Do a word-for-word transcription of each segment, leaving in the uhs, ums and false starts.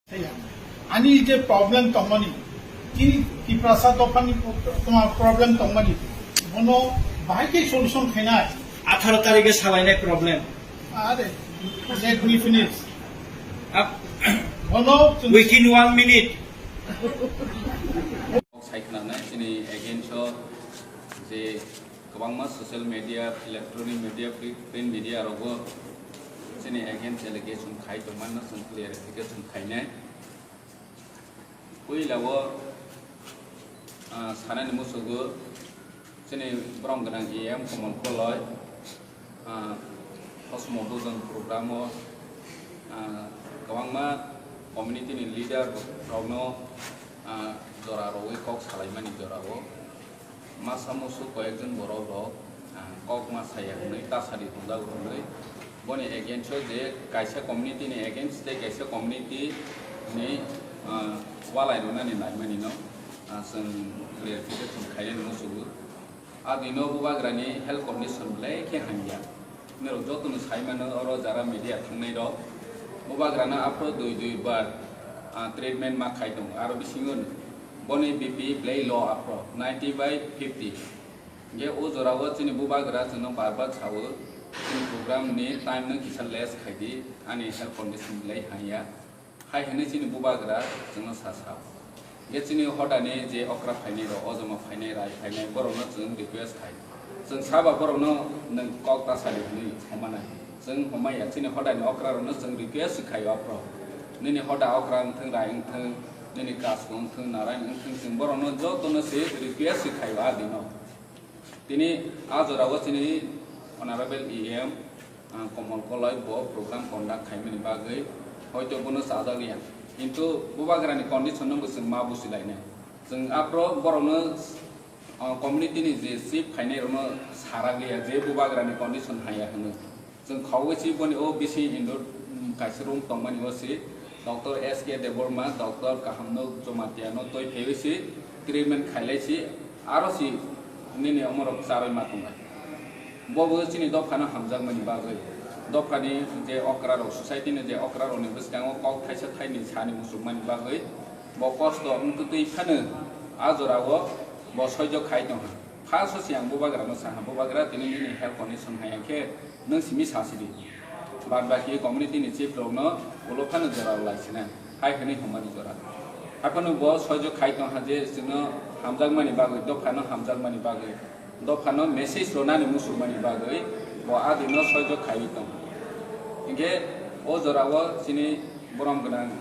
Ani je problem tongmani, chini Tiprasa dophani toma problem tongmani, bono bahai khe solution khainai. Atharo tarikhe salainai problem. Are, let me finish. Ap- Bono chwng- Within one minute. Sai khwnanai, chini against o je kwbangma social media, electronic media, print media rogo chini against allegation khai tongmano chwng clarification khainai. Puila o, ah, sanani musugo chini borom gwnang E M Komol Koloi, ah, Hosmo Bujon program o, ah, kwbangma community ni leader rokno, ah, jora rogwi kok salaimani jora o. Masa musu koyekjon borok rok, ah, kok ma saya hwnwi tasadi hwnjago hwnwi boni against o je kaisa community ni against tei kaisa community ni, ah, walai rwnani naimani no, ah, chwng clarification khainani musugo. A dino bubagrani health condition belai khe hamya. Norok jotono sai mano oro jara media thangnai rok. Bubagrano aphro dui dui bar, ah, treatment ma khai tongo. Aro bisingo boni B P belai low aphro ninety by fifty. Ge o jora o chini bubagra chwngno bar bar sao, chini program ni time no kisa less khai di, ani health condition belai hamya. Hai hwnwi chini bubagra chwngno sa sao. Ge chini hodani je okra phainai rok, ojama phainai, rai phainai, borokno chwng request khai. Chwng saba borokno nwng kok ta sadi hwnwi homanai. Chwng homaya chini hodani okra rokno chwng request khai aphro. Nini hoda okra wngthwng, rai wngthwng, nini kasku wngthwng, narai wngthwng, chwng borokno jotono se request khai a dino. Tini a jorao chini Honorable E M, ah, Komol Koloi bo program conduct khaimani bagwi hoito bono chajak ya. Kintu bubagrani condition no bo chwng ma busilainai. Chwng aphro borokno, ah, community ni je chief khainai rokno sarak liya je bubagrani condition haya hwnwi. Chwng khogwi si boni o bisi indoor, mm, kaisa room tongmani o si Doctor S K Debbarma, Doctor Kahamno Jamatia no twi phaiwi si treatment khailai si aro si nini omorok charwi ma tongnai. Bo bo chini dophano hamjakmani bagwi, dophani je okra rok, society ni je okra rokni bwskango kok thaisa thaini sani muchukmani bagwi bo kosto wngtwi phano a jorao bo soijo khai tongha. First o se ang bubagrano saha, "Bubagra, tini nini health condition hai khe nwng simi sa sidi. Bad baki community ni chief rokno ulo phano jora lai sina," hai hwnwi hwnmani jora. Haphano bo soijo khai tongha je chwngno hamjakmani bagwi, dophano hamjakmani bagwi, dophano message rwnani muchukmani bagwi bo a dino soijo khaiwi tong. Hinkhe o jorao chini borom gwnang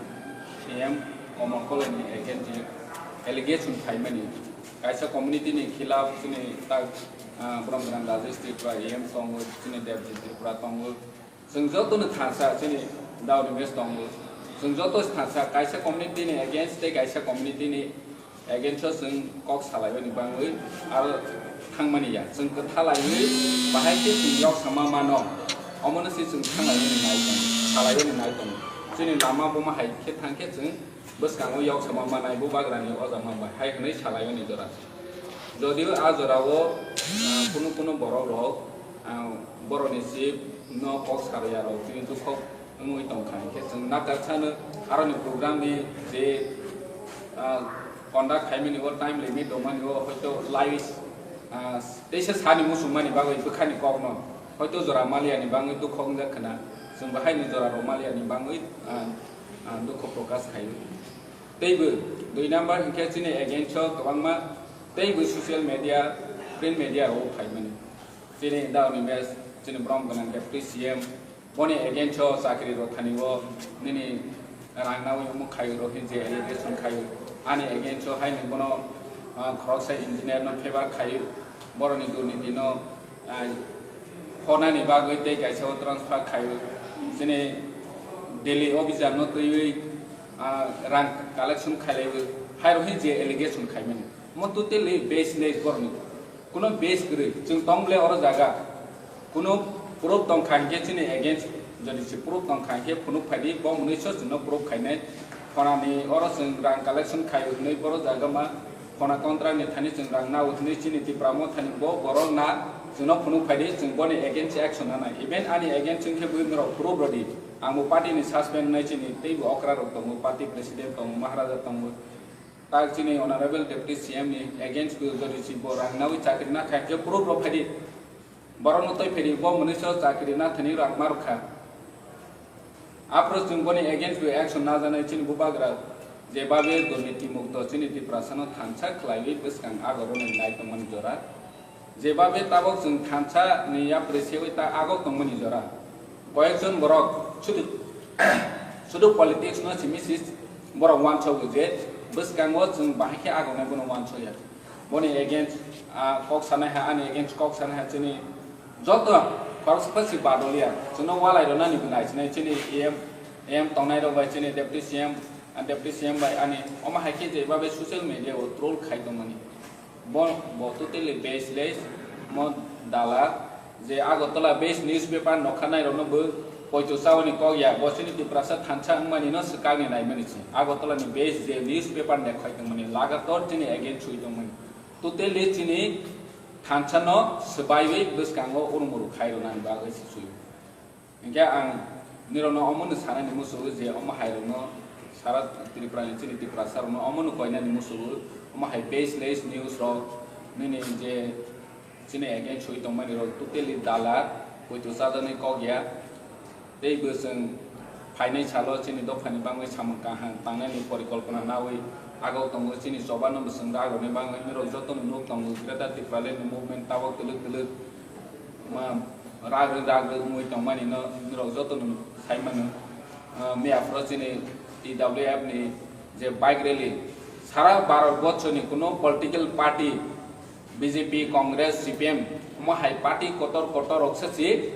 E M Komol Koloi ni against je allegation khaimani, kaisa community ni khilaf chini tak, ah, borom gwnang Rajesh Tripura E M tongo, chini Debjit Tripura tongo, chwng joto no thansa chini Dauri Mes tongo, chwng joto thansa kaisa community ni against tei kaisa community ni against o chwng kok salaimani bagwi aro thangmani ya, chwng kwtha laiwi bahai khe chwng yok sama mano, omono se chwng thanglaimani nai tongo, salaimani nai tongo, chini lama buma hai khe thang khe chwng bwskango yok sama manai bubagrani ojama bai hai hwnwi salaimani jora. Jodio a jorao, ah, kunu kunu borok rok, ah, borokni chief no kok sarya rok tini dukhok wngwi tongkha, hinkhe chwng nakarchano aroni program ni je, ah, conduct khaimani o time limit tongmani o hoito lai, ah, teisa sani muchungmani bagwi bwkhani kokno hoito jora maliani bagwi dukhok wngjak khna, chwng bahaino jora rok maliani bagwi, ah, ah, dukho prokash khaio. Teibo dui number hinkhe chini against o kwbangma teibo social media, print media o phaimani. Chini Dauni Mes, chini borom gwnang Deputy C M, boni against o chakri rok thani o nini rang nawi omo khaio rok hin je allegation khaio. Ani against o haino bono, ah, khoroksa engineer no favor khaio. Boroni durniti no, ah, honani bagwi tei kaisa o transfer khaio. Chini Delhi officer no twiwi, ah, rang collection khailaiwi. Hai rok hin je allegation khaimani. Mo totally baseless boroni. Kuno base kwrwi, chwng tong ble oro jaga. Kuno proof tong kha hinkhe chini against, jodi se proof tong kha hinkhe phunuk phai di, bo mwnwi so chwngno proof khainai. Phonani oro chwng rang collection khai hwnwi boro jaga ma phona contract ni thani chwng rang nao hwnwi chini Tipra Motha ni bo borok na Chwngno phunuk phai di, chwng boni against action nanai. Even ani against wngkhe bui norok proof rw di. Ang bo party ni suspend wngnai chini, tei bo okra rok tongo, party president tongo, maharaja tongo. Tak chini honorable deputy C M ni against bo jodi si bo rang nawi chakri na khai khe proof rw phai di. Borok no twi phiri bo mwnwi so chakri na thani rang ma rw kha. Aphuru chwng boni against bo action najanai chini bubagra, jebabe durniti mukto chini Tiprasano thansa khlaiwi bwskang agoroni nai tongmani jora. Jebabe tabok chwng thansa ni yapri sewi ta agok tongmani jora. Koyekjon borok sudu, sudu politics no simi sis borok wansogo je bwskango chwng bahai khe agonai bono wansoya. Boni against, ah, kok sanai ha, ani against kok sanai ha chini joto khoroksa si badoliya. Chwngno walai rwnani bo naisinai chini A M, A M tongnai rok bai chini deputy C M, ah, deputy C M bai ani omo hai khe je babe social media o troll khai tongmani. Bo, bo totally baseless, mo dala je Agartala based newspaper nokha nai rokno bo poito chawani kok ya, bo chini Tiprasa thansa wngmani no swkangni naimani se. Agartala ni based je newspaper nekhai tongmani, lagator chini against sui tongmani. Totally chini thansa no swbaiwi bwskango urumuru khai rwnani bagwi se sui. Hinkhe ang nirokno omono sanani musugo je omo hairokno sara Tripura ni chini Tiprasa rokno omono koinani musugo, omo hai baseless news rok nini je chini against sui tongmani rok totally dala, poito chajaknai kok ya. Tei bo chwng phainai salo chini dophani bangwi samung kaham tangnani porikolpona nawi agok tongo, chini choba no bo chwng ragoni bangwi nirok jotono nuk tongo Greater Tipraland ni movement tabok twlwk twlwk ma ragwi ragwi wngwi tongmani no nirok jotono sai mano. Ah, miya phoro chini T W F ni je bike rally sara Bharat borso ni kuno political party B J P, Congress, C P M omo hai party kotor kotor rok se si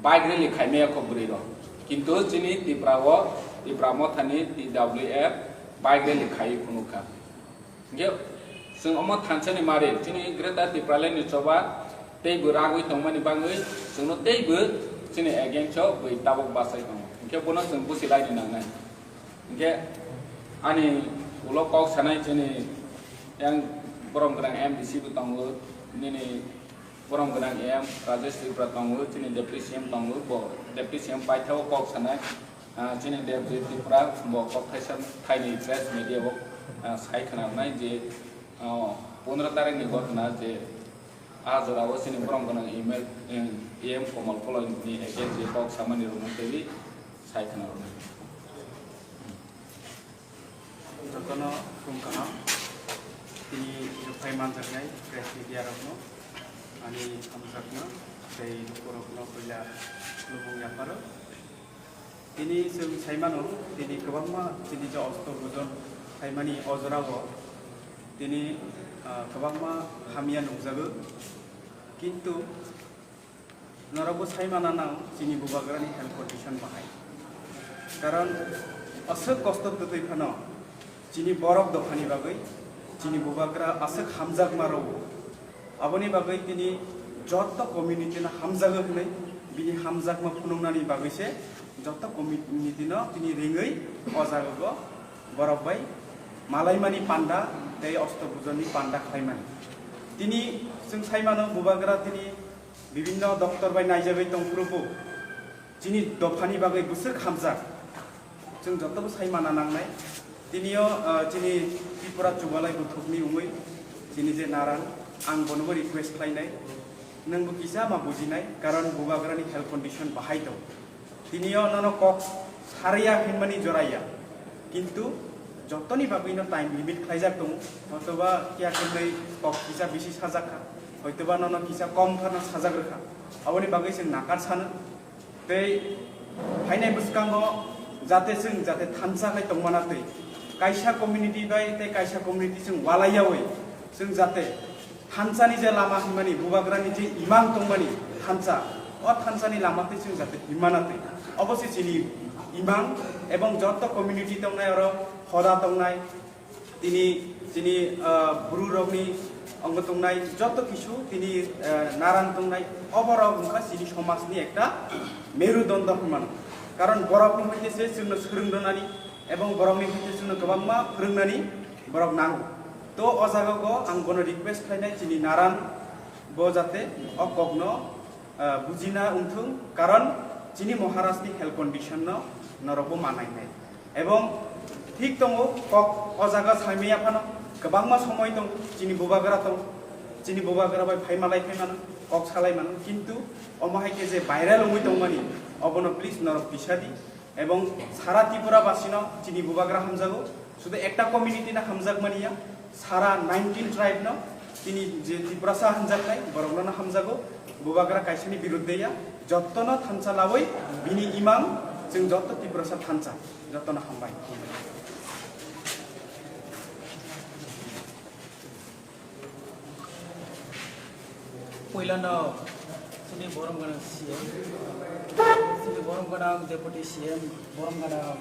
bike rally khai maya kho bwrwi rok. Kintu chini Tripura o, Tripura motha ni T W F bike rally khai phunuk kha. Hinkhe chwng omo thansa ni mari chini Greater Tipraland ni choba tei bo ragwi tongmani bangwi chwngno tei bo chini against o bwi tabok bachai tongo. Hinkhe bono chwng busi laini nangnai. Hinkhe ani ulo kok sanai chini yang borom gwnang M D C bo tongo, nini borom gwnang M Rajesh Tripura tongo, chini Deputy C M tongo, bo Deputy C M paithao kok sanai, ah, chini Deputy Tripura bo kok thaisa thaini press media bo, ah, sai khna nai je, ah, pondro tarikh ni ghotona je, ah, jora o chini borom gwnang email, em, E M Komal Koloi ni against je kok samani rwmani twi sai khna rwnai. Jotono khum kaham. Tini rwphai manjaknai press media rokno ani hamjakma tei lukurokno puila khulumung yapharo. Tini chwng saimano, tini kwbangma tini je osto bujon khaimani o jorao tini, ah, kwbangma hamya nukjago. Kintu norokbo sai mana nang chini bubagrani health condition bahai. Karon aswk kosto twtwi phano chini borok dophani bagwi chini bubagra aswk hamjakma rwo. Aboni bagwi tini joto community no hamjago hwnwi bini hamjakma phunuknani bagwi se joto community no tini ringwi o jaga o borok bai malaimani panda tei osto bujoni panda khlaimani. Tini chwng sai mano bubagra tini bibinno doctor bai naijagwi tongphuru bo chini dophani bagwi bwswk hamjak. Chwng jotobo sai mana nangnai. Tini o, ah, chini Tripura chubalai buthukni wngwi chini je naran, ang bonobo request khlainai, nwngbo kisa ma bujinai, karon bubagrani health condition bahai tong. Tini o nono kok sarya hinmani joraya, kintu jotoni bagwi no time limit khlaijak tongo, hoitoba kiya khenwi kok kisa bisi sajak kha, hoitoba nono kisa kom khano sajak rwkha, aboni bagwi chwng nakar sano. Tei phainai bwskango jate chwng jate thansa khai tongmana twi kaisa community bai tei kaisa community chwng walaiyawi chwng jate thansani je lama hwnmani, bubagrani je imang tongmani thansa, o thansani lama twi chwng jate himana twi. Obo se chini imang, ebong joto community tongnai oro hoda tongnai, tini chini, ah, bru rokni ongo tongnai joto kisu tini, ah, naran tongnai, oborok wngkha chini somajni ekta merudondo hwnmano. Karon borokni hoite se chwngno swrwng rwnani ebong borokni hoite chwngno kwbangma phwrwngnani borok nango. To o jaga o ang bono request khlainai chini naran Bo jate o kokno, ah, bujina wngthung, karon chini Maharajni health condition no norokbo manai nai. Ebong thik tongo, kok o jaga saimaya phano kwbangma somoi tong, chini bubagra tong, chini bubagra bai phaimalai phaimano, kok salai mano, kintu omo hai khe je viral wngwi tongmani, obono please norok tisadi. Ebong sara Tripura basino chini bubagra hamjago, sudu ekta community no hamjakmani ya, sara nineteen tribe no chini je Tiprasa hamjaknai borokno no hamjago, bubagra kaisani birudde ya, jottono thansa lawi bini imang chwng jotto Tiprasa thansa, jottono hambai. Puilano chini borom gwnang C M, chini borom gwnang Deputy C M, borom gwnang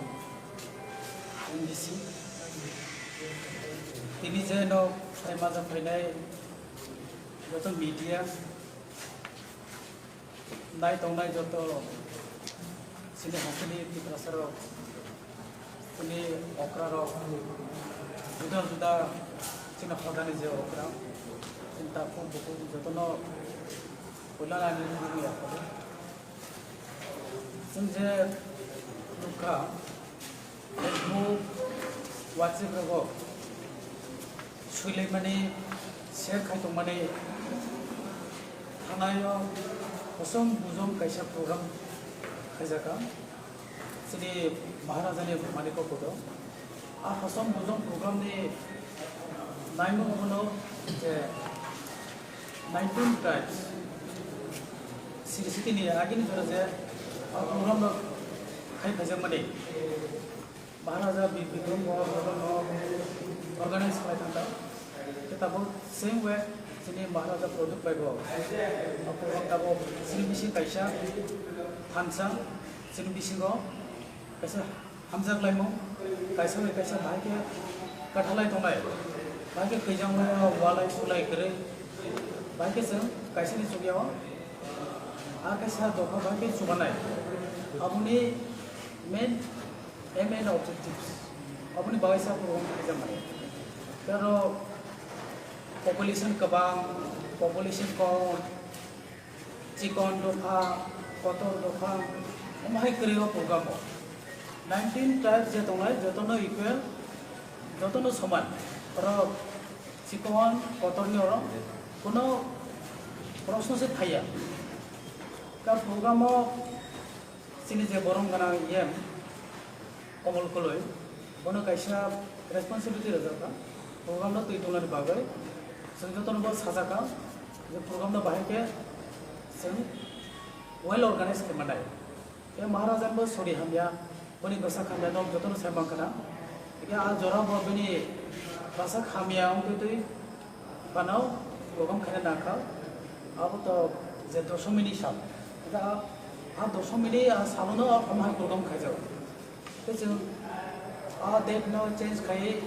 M D C. Tini je no phai maja phainai joto media, nai tongnai joto chini hasteni Tiprasarok, chini okrarok, juda juda chini hodani je okra, chini takhuk bukhuk jotono puila ani nugwi yapharo. Chwng je nukha, Facebook, WhatsApp rogo swilaimani, share khai tongmani thanaio hosom bujom kaisa program khaijakha chini Maharajani Maniko Kodo. A hosom bujom program ni naimung hwno je nineteen tribes, siri sitini agini jora je a program no khai phaijakmani. Maharaja Bir Bikram bo, bo, bo, bo organize khlai thangkha. Khe tabuk same way chini Maharaja Pradyot bai bo. Bo tabuk chini bising kaisa thansa, chini bisingo kaisa hamjak laimung, kaisa bai kaisa bahai khe kwthalai tongnai, bahai khe kaijakmani walai sulai kwrwi, bahai khe chwng kaisa ni chukya o a kaisa dopha bahai khe chubanai. Aboni main aim and objectives. Aboni bagwi sa program khaijak mani. Tei oro population kwbang, population kom, chikon dopha, kotor dopha, omo hai kwrwi o program o. Nineteen tribes je tongnai, jotono equal, jotono soman. Oro chikon, kotorni oro kuno proshno se phaiya. Ka program o Chini je borom gwnang E M Komol Koloi, bono kaisa responsibility rwjakha, program no twi tongna ni bagwi. Chwng jotono bo sajakha je program no bahai khe chwng well organize khe mannai. Tei Maharaja bo sori hamya, boni bwsak hamya no jotono sai mankha na. Tei a jora bo bini bwsak hamya wngtwi twi Phano program khaina nangkha, abo to je doshomini sal. Da a doshomini a salono omo hai program khaijago. Tei chwng a date no change khai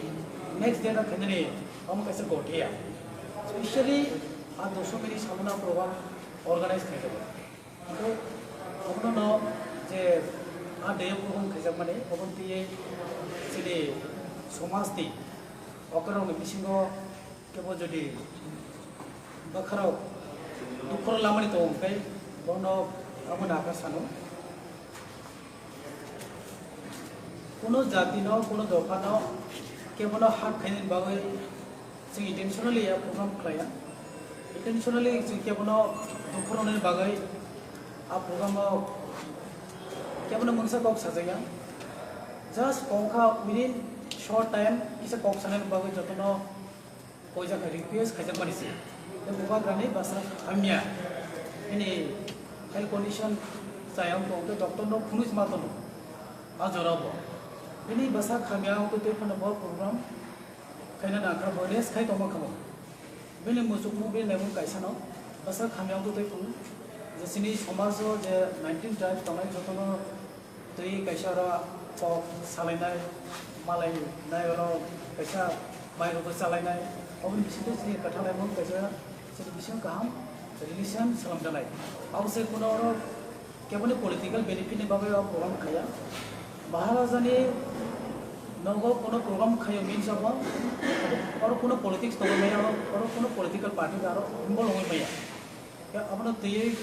next date no khainani omo kaisa gothiya. Specially a doshomini salono program organize khaijago. Hwnkhe obono no je a day program khaijakmani, obo twiwi chini somaj ni okrarokni bisingo kebo jodi bwkharok dukhu lamani tongo, hwnkhe bono abo naka sano. Kuno jati no, kuno dopha no kebono hak khainani bagwi Chwng intentionally a program khlaiya. Intentionally chwng kebono dukhu rwnani bagwi a program o kebono mungsa kok sajakya. Just kongkha within short time kisa kok sanani bagwi jotono koijakha, request khaijakmani se. Tei bubagrani bwsa hamya. Bini health condition chaya wngkha, tei doctor no phunui se ma tono. A jora bo. Bini bwsa hamya wngkha tei phano bo program khaina nangkha bo rest khai tongma kha bo. Bini muchukmung bini naimung kaisa no bwsa hamya wngwi twi phuru je chini somaj o je nineteen tribe tongnai jotono twi kaisa oro kok salainai, malai nai oro kaisa mai rok chalainai, oboni bisingtwi chini kwthang naimung kaisa chini bising kaham relation swlamjaknai. Abo se kuno oro Keboni political benefit ni bagwi o program khaiya. Maharaja ni nogo kuno program khaiyo means abo, oro kuno politics tongwi maya, oro, oro kuno political party aro involve wngwi maya. Abono twiwi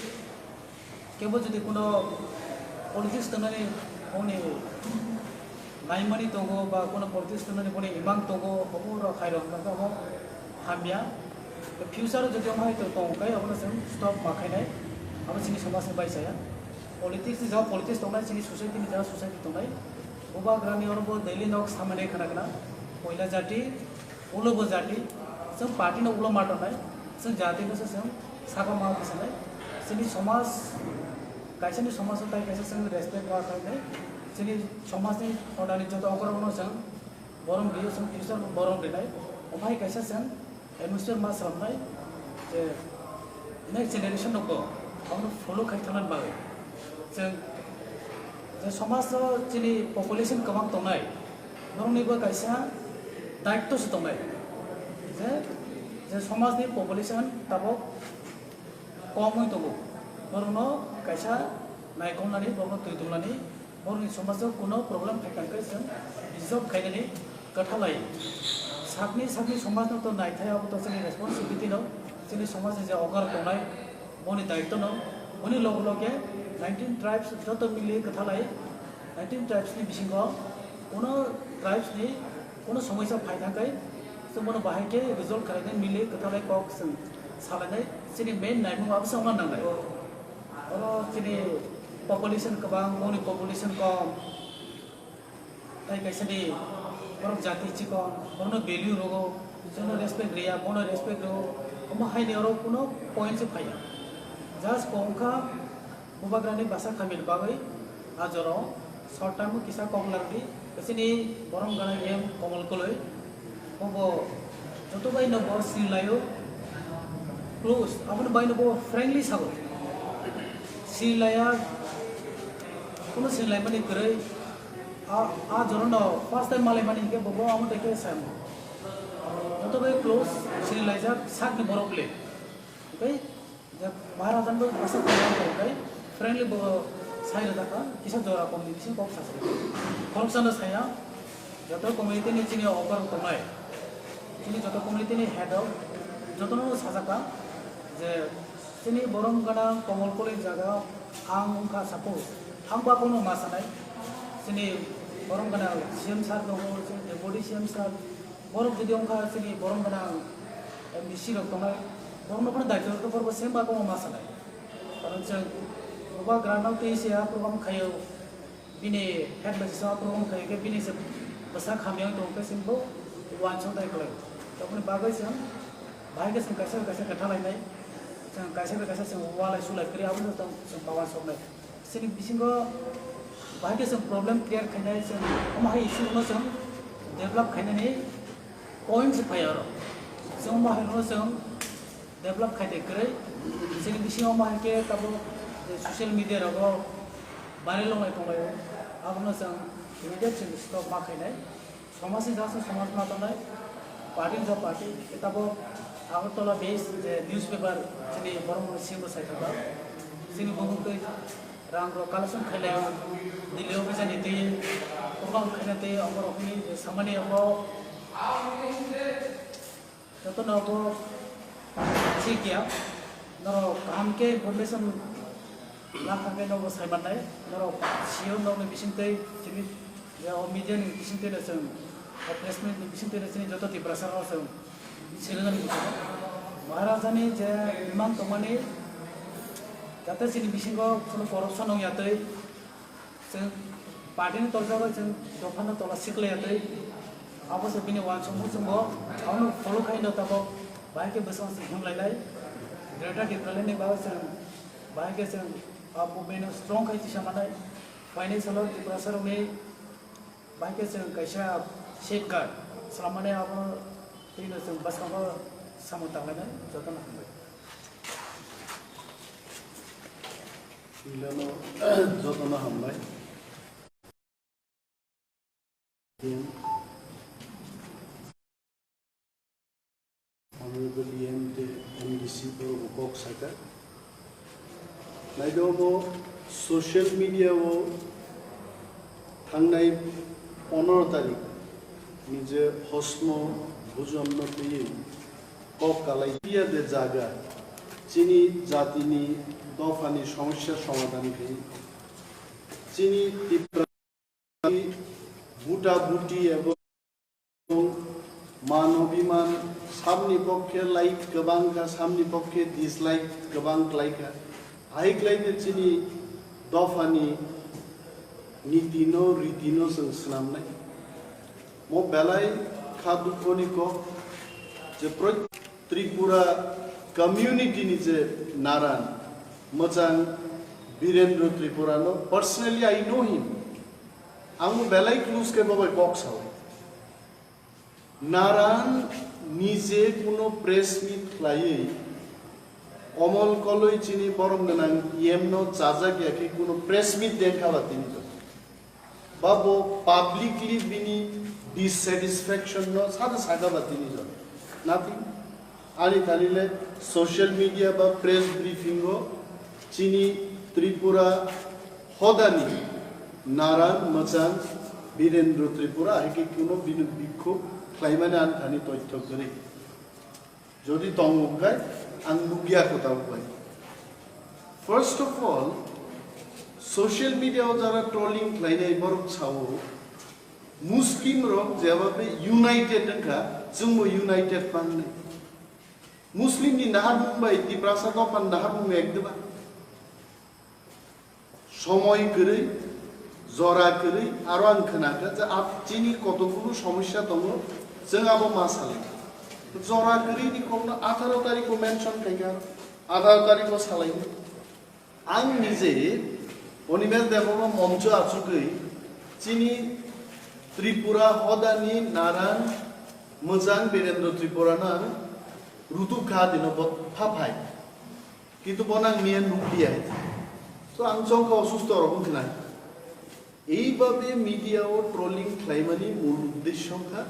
kebo jodi kuno politics tongnani boni naimani tongo ba kuno politics tongnani boni imang tongo, obo rok khairok hwnba khe obo hamya. Future o jodi omo hai tong khe obono chwng stop ma khainai, abo chini somajni bai chaya. Politics ni jagao politics tongnai, chini society ni jagao society tongnai. Bubagrani oro bo daily nok samani khna khna, poila jati, ulo bo jati, chwng party no ulo ma tongnai, chwng jati no se chwng saka ma bwsanai. Chini somaj, kaisa ni somaj o tai kaisa chwng respect ma khainai. Chini somaj ni order ni joto okorok no chwng borom rio, chwng future bo borom rinai. Omo hai kaisa chwng atmosphere ma swnamnai je next generation rokbo abono follow khai thangna bagwi. Chwng je somaj o chini population kwbang tongnai, borokni bo kaisa daitto se tongnai je, je somajni population tabok kom wng tongo, borokno kaisa naikolnani, borokno twi dunglani, borokni somaj o kuno problem phaikha hwnkhe chwng bijop khainani kwthalai. Sakni sakni somajno to naithai, abo to chini responsibility no, chini somajni je ogar tongnai, boni daitto no. Boni loge loge nineteen tribes joto mili kwthalai, nineteen tribes ni bisingo kuno tribes ni kuno somoisa phai thangkhai, chwng bono bahai khe resolve khainai, mili kwthalai kok chwng salainai, chini main naimung abo se wngna nangnai. Oro chini population kwbang, boni population kom, tai kaisa ni borok jati chikon, bono value rwo, jono respect riya, bono respect rwo, omo hai ni oro kuno point se phaiya. Just kok wngkha bubagrani bwsa khamini bagwi a jora o short time o kisa kok lardi, chini borom gana M Komol Koloi. Bo joto bai no bo sini laio close, aboni bai no bo frankly sago. Sini laya, kuno sini lai mani kwrwi. A, a jora no first time malai mani hwnkhe bo, bo amo tei khe sai mo. Joto bai close, sini laijak, sakni borok le. Okay? Je Maharajan bo aswk kwbang tong khe friendly bo sai rwjak kha, kisa jora komni bising kok sa se. Khoroksa no saya, joto community ni chini okor tongnai, chini joto community ni head rok jotono sajak kha je chini borom gana Komol Koloi jaga ang wngkha suppose, ang ba bono ma sanai, chini borom gana C M sir tongo, chini deputy C M sir, borok jodi wngkha chini borom gana M D C rok tongnai, borokno phano daityo rwkhe borokbo same ba komo ma sanai. Karon chwng bubagrano twi se a program khaio, bini head bai se a program khaio khe bini se bwsak hamya wng tong khe chwng bo uansuk dai kwlai. Toboni bagwi chwng bahai khe chwng kaisa bai kaisa kwtha lainai, chwng kaisa bai kaisa chwng walai sulai kwrwi, abono chwng, chwng bawan soknai. Chini bisingo bahai khe chwng problem create khainai, chwng omo hai issue no chwng develop khainani point se phai aro. Chwng omo hai no chwng develop khai de kwrwi. Chini bisingo omo hai khe tabuk je social media rogo viral wnglai tonglaio. Abono chwng immediate chwng stop ma khainai. Somajni jasa somaj ma tongnai, party ni jasa party, tabuk Agartala based je newspaper chini borok ni simi sai thangkha. Chini bumung twi rang rok collection khailai o, Delhi o bisa ni twi program khaina twi omo rok ni samani omo joto no bo thik ya, norok kaham khe information lang thang khe nogo sai mannai, norok sio nokni bising twi chini je o media ni bising twi no chwng, o press meet ni bising twi no chini joto Tiprasa no chwng sinajani bisingo Maharajani je imang tongmani jate chini bisingo kono corruption wng ya twi, chwng party ni torjagwi chwng dophano tola siklaiya twi, abo se bini uansukmung chwngbo abono follow khai no tabuk bahai khe bwskango se himlailai. Greater Tipraland ni bagwi chwng bahai khe chwng a movement no strong khai tisa manai. Phainai salo Tiprasa rokni bahai khe chwng kaisa safeguard swlammani abono twi no chwng bwskango samung tanglainai. Jotono hambai. Ilano jotono hambai. Honorable E M tei M D C borok kok saka. Naidi omo social media o thangnai pondro tarik ni je hosno bujamno twiwi kok kalai ya de jaga Chini jatini dophani somosya somadhan khe chini Tiprani buta buti ebong man obiman samni pokkhe like kwbang kha, samni pokkhe dislike kwbang klai kha. Hai khlai de chini dophani niti no riti no chwng swnamnai. Mo belai kha dukhoni kok je prot-, Tripura community ni je naran mwchang Birendra Tripura no personally I know him. Ang belai close khe bo bai kok sao. Naran nije kuno press meet khlaiwi omol kolwi chini borom gwnang E M no chajak ya khe kuno press meet denkha ba tini jora. Ba bo publicly bini dissatisfaction no sada saka ba tini jora. Nothing. Ani thani le social media ba press briefing o chini Tripura hodani naran mwchang Birendra Tripura hai khe kuno bini bikhuk khlaimani ani thani toitho kwrwi. Jodi tongo hwnkhe ang nukya kho tabuk bai. First of all, social media o jara trolling khlainai borok sao, Muslim rok jebabe united wngkha, chwngbo united mangnai. Muslim ni naharmung bai Tiprasa dophan naharmung ek diba? Somoi kwrwi, jora kwrwi, aro ang khwnakha je ap-, chini kotokguno somosya tongo, chwng abo ma salai. Jora kwrwi ni kokno atharo tarikh o mention khaikha, atharo tarikh o salai. Ang nije Animesh Debbarma moncho achugwi chini Tripura hodani naran mwchang Birendra Tripura no ang rutuk kha dino bo pha phai. Kintu bono ang miya nukliya hai. So ang chongkha osusto rok wngkha nai. Eibabe media o trolling khlaimani mul uddesyo wngkha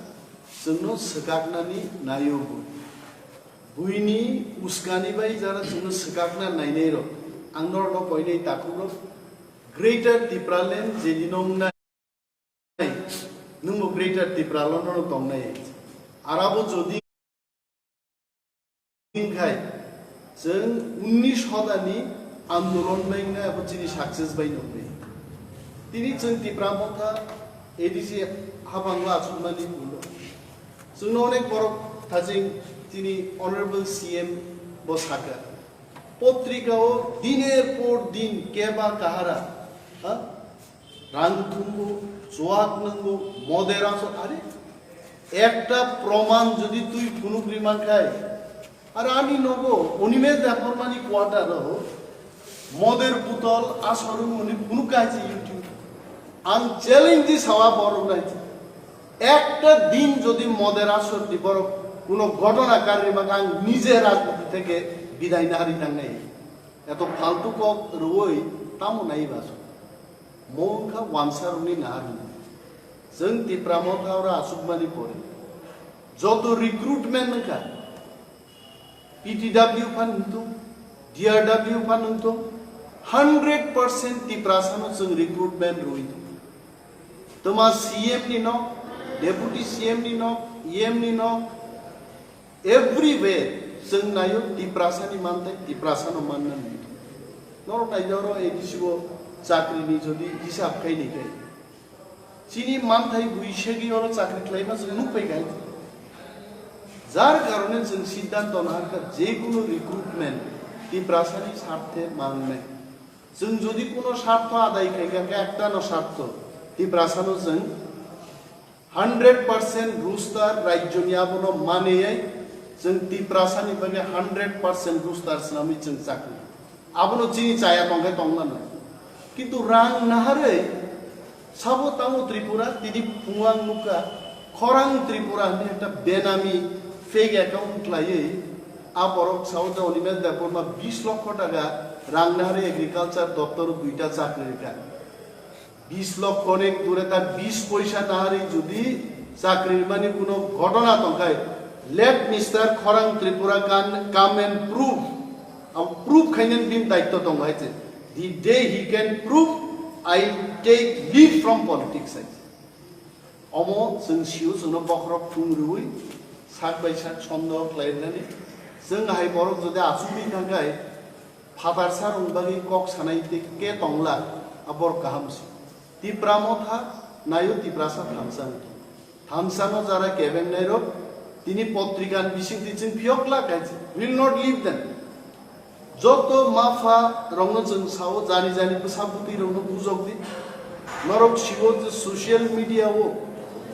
chwngno swkaknani naio bui. Buini uskani bai jara chwngno swkakna nainai rok. Ang norokno koinai takhuk rok. Greater Tipraland jedino wngnai. Nwngbo Greater Tipraland no tongnai. Arabo jodi wngkhai, chwng unnish hodani andolon bai wngnai, abo chini success bai nuknai. Tini chwng Tipra Motha A D C haphango achukmani ulo chwngno onek borok thaching tini Honorable C M bo sakha. Potrika o diner por din keba kahara, ha? Rang thumgo, chuak nanggo, moder asor, are ekta proman jodi twi phunuk ri mankhai, are ani nogo Animesh Debbarmani quarter o moder butol asor wngmani phunuk kaisa YouTube. Ang challenge di sawa borok nai. Ekta din jodi moder asor di borok kuno ghotona kar ri mankha, ang nije rajniti theke bidai nari nangnai. Eto faltu kok rwui tamo nai baso. Mo wngkha wansarokni naharmung. Chwng Tipra Motha oro achukmani pore joto recruitment wngkha, P T W phan wngthung, D R W phan wngthung, hundred percent Tiprasano chwng recruitment rwui tong. Twma C M ni nok, Deputy C M ni nok, E M ni nok, everywhere chwng naio Tiprasani manthai, Tiprasano manna nai. Norok naidi oro A D C o chakrini jodi hisab khai ni khai, chini manthai bui segwi oro chakri khlaima chwng nukphai khai. Jar karone chwng siddhanto naharkha, je kono recruitment Tiprasani sarthe mangnai. Chwng jodi kono sartho adai khaikha, khe ektano sartho, Tiprasano chwng hundred percent roster rajyoni abono maneyai chwng Tiprasani bagwi hundred percent roster swnamwi chwng chakri. Abono chini chaya tongkhe tongmano. Kintu rang naharwi sabo tamo Tripura, tini phungo ang nukha, Khorang Tripura hwnwi ekta benami fake account khlaiwi a borok sao je Animesh Debbarma bis lokho taka rang naharwi agriculture doptoro duita chakri rwkha. Bis lokho ni dure ta bis poisa naharwi jodi chakri rwmani kuno ghotona tongkhai, let Mister Khorang Tripura can come and prove. Abo prove khainani bini daitto tongo hai se. The day he can prove, I take leave from politics hai se. Omo chwng sio chwngno bokhorok thung rwui sak bai sak sondoho khlai rwnani. Chwng hai borok jodi achugwi thangkhai, phatarsa rwng bagwi kok sanai tei ke tongla, a borok kaham se. Tipra Motha naio Tiprasa thamsa wngkhe. Thamsano jara kebeng nairok, tini potrika ni bisingtwi chwng phiyok la khai se. We will not leave them. Joto mapha rokno chwng sao, jani jani bwsa bwtwi rokno bujok di. Norok siwo je social media o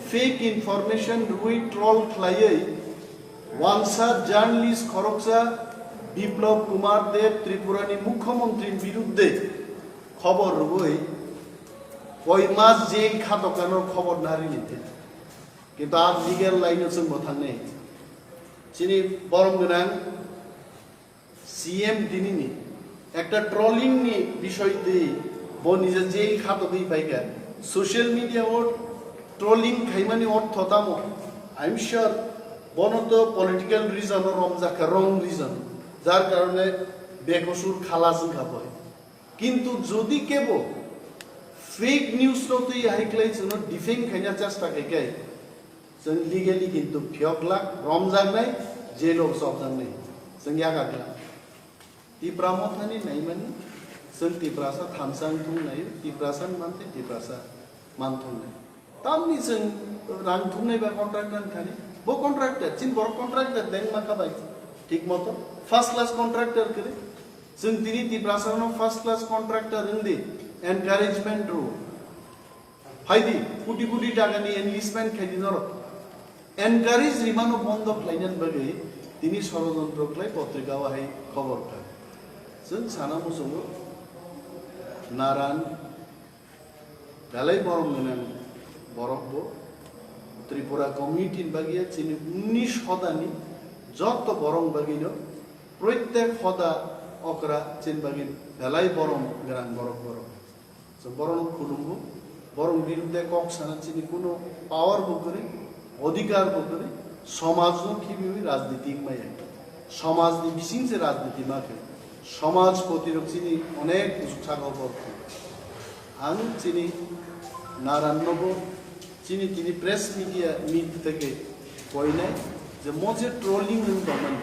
fake information rwi troll khlaiwi wansa journalist khoroksa Biplab Kumar Deb Tripura ni mukhyamantri birudde khobor rwwi koi mas jail khatokano khobor nari nite. Kintu a legal line o chwng bo thangnai. Chini borom gwnang C M dinini ekta trolling ni bisoi twi bo nije jail khatogwi paikha. Social media o trolling khaimani ortho tamo? I'm sure bono to political reason o romjakha, wrong reason, jar karone bekosur khalas wngkha boi. Kintu jodi kebo fake news no twi hai khlai chwngno defame khaina chesta khai khe, chwng legally kintu phiyok glak, romjaknai, jail o chopjaknai. Chwng yakarkha. Tipra Mothani naimani, chwng Tiprasa thamsa wngthung nai, Tiprasa mantwi Tiprasa manthung nai. Tamni chwng rang thumnai ba contractor thani, bo contractor, chini borok contractor deng ma kha bai, thik moto first class contractor kwrwi. Chwng tini Tiprasa no first class contractor wng di, encouragement rw. Phaidi, koti koti taka ni enlistment khaidi norok. Encourage rimano bondo khlainani bagwi tini sorojontro khlai potrika o hai khobor kha. Chwng sana muchungo naran belai borom gwnang borok bo Tripura community ni bagwi chini unnish hodani joto borok bagwi no proitek hoda okra chini bagwi belai borom gwnang borok borok. Chwng borokno khulumgo, borok birudde kok sana chini kuno power bo kwrwi, odhikar bo kwrwi, somajno khibiwi rajniti wngmaya. Somajni bising se rajniti ma khe, somaj kotirok chini onek kusuk saka o borok. Ang chini narannobo chini tini press media meet theke koinai je mo je trolling wng tongmani,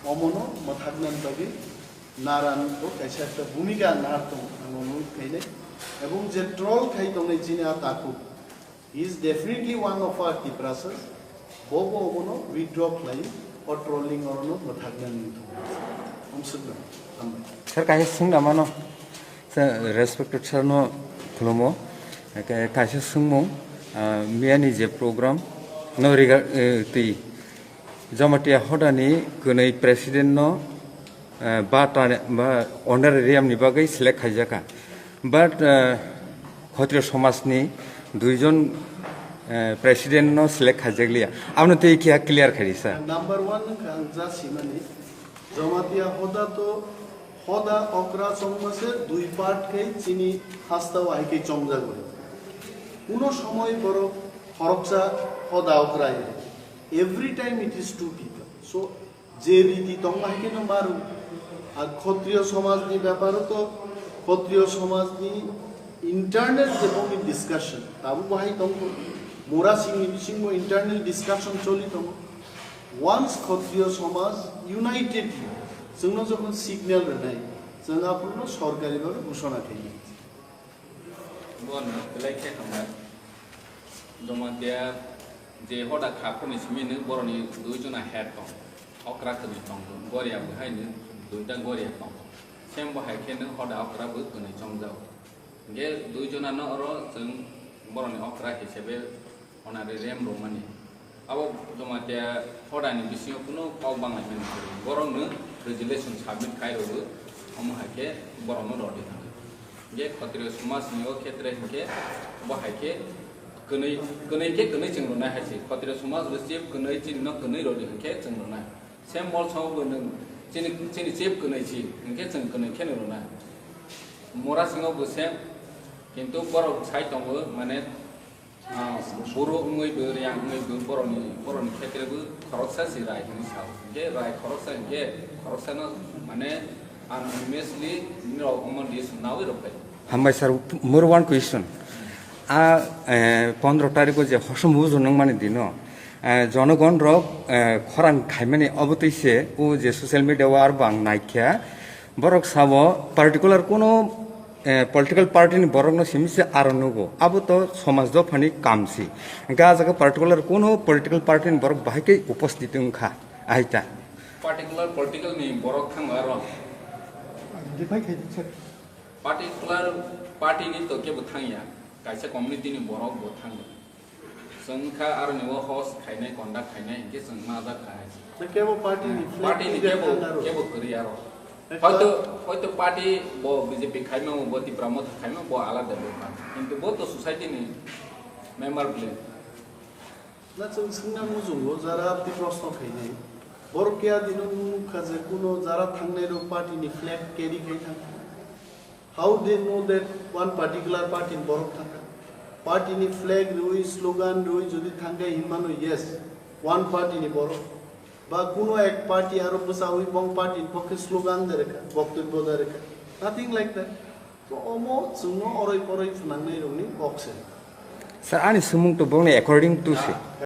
omono mwthaknani bagwi Naran bo kaisa ekta bhumika nahar tong, ang onurodh khainai. Ebong je troll khai tongnai chini a takhuk, he is definitely one of our Tiprasas. Bo bo obono withdraw khlai, o trolling orono mwthakna nini thung. Amsukna, hambai. Sir, kaisa swngna mano. Sir, respected sir no khulumo. Ka-, kaisa swngmung, ah, miyani je program no riga, eh, twi Jamatia hodani kwnwi president no, eh, ba ta-, ba honorarium ni bagwi select khaijaka. But, eh, Khotriyo somajni duijon, eh, president no select khaijakliya. Abono tei kiya clear khaidi sa. Number one wngkha ang ja simani, Jamatia hoda to hoda okra chongma se dui part khai chini hastao hai khai chongjago. Kuno somoy borok khoroksa hoda okra ya. Every time it is two people. So, je riti tongma hai kheno maru. Ar Khotriyo somajni beparo to Khotriyo somajni internal je bongni discussion, tabuk bo hai tongkho. Mura Singhni bisingo internal discussion choli tongo. Once Khotriyo somaj unitedly chwngno jokhon signal rwnai, chwng aphuru no sorkari bhabe ghosona khainai. Bono belai khe hambai. Jamatia je hoda kha phurni simi nwng boroni dui jona head tong, okra kwnwi tong, goria bo hai nwng duita goria tong. Sem bo hai khe nwng hoda okra bo kwnwi chongjao. Hingke dui jona no oro chwng boroni okra hisabe onare rem romani. Abo Jamatia hodani bisingo kunu kok banglaimani kwrwi. Borokno resolution submit khai rwgo, omo hai khe borokno rwdi hwnwi. Hingke Khotriyo somajni o khetre hingke bo hai khe kwnwi, kwnwi khe kwnwi chwng rwnai hai se. Khotriyo somaj bo chief kwnwi chini no kwnwi rwdi hingke chwng rwnai. Same molsao bo nwng chini, chini chief kwnwi si hingke chwng kwnwi kheno rwnai. Mura singo bo same, kintu borok sai tongo mane Ah, buru wngwi bo, riyang wngwi bo, boroni, boroni khetre bo khoroksa si rai hwnwi sao. Hingke rai khoroksa hingke khoroksano mane unanimously nini rok omo list nawi rok pai. Hambai sir, more one question. A, eh, pondro tarikh o je hosom bujo nang mani dino, Eh, jonogon rok, eh, khorang khaimani obo twi se, o je social media o arbo ang naikha, borok sabo particular kuno, eh, political party ni borok no simi se aro nugo, abo to somaj dophani kam si. Hwnkhe ah jaga particular kuno political party ni borok bahai khe upostiti wngkha, ahai ta. Particular political ni borok thango aro. Identify khaidi sir. Particular party ni to kebo thangya, kaisa community ni borok bo thango. Chwng kha aroni o host khainai, conduct khainai, hinkhe chwng majak kha hai se. Na kebo party ni flag Party ni carrier kebo, thang aro. Kebo kwrwi aro. Ekta Hoito, hoito party bo B J P khaima, bo Tipra Motha khaima, bo alada bepar. Kintu bo to society ni member bole. Na chwng swngna muchungo, jara abdi proshno khainai. Borok khe adino nukha je kuno jara thangnai rok party ni flag carry khai thang. How they know that one particular party ni borok thangkha? Party ni flag rwi, slogan rwi jodi thangkhe hinmano, yes, one party ni borok. Ba kuno ek party aro bwchawi bong party ni pokhe slogan de rekha, boktobyo de rekha. Nothing like that. To omo chwngno oroi poroi phnangnai rokni kok se. Sir, ani swngmung to bongni according to se.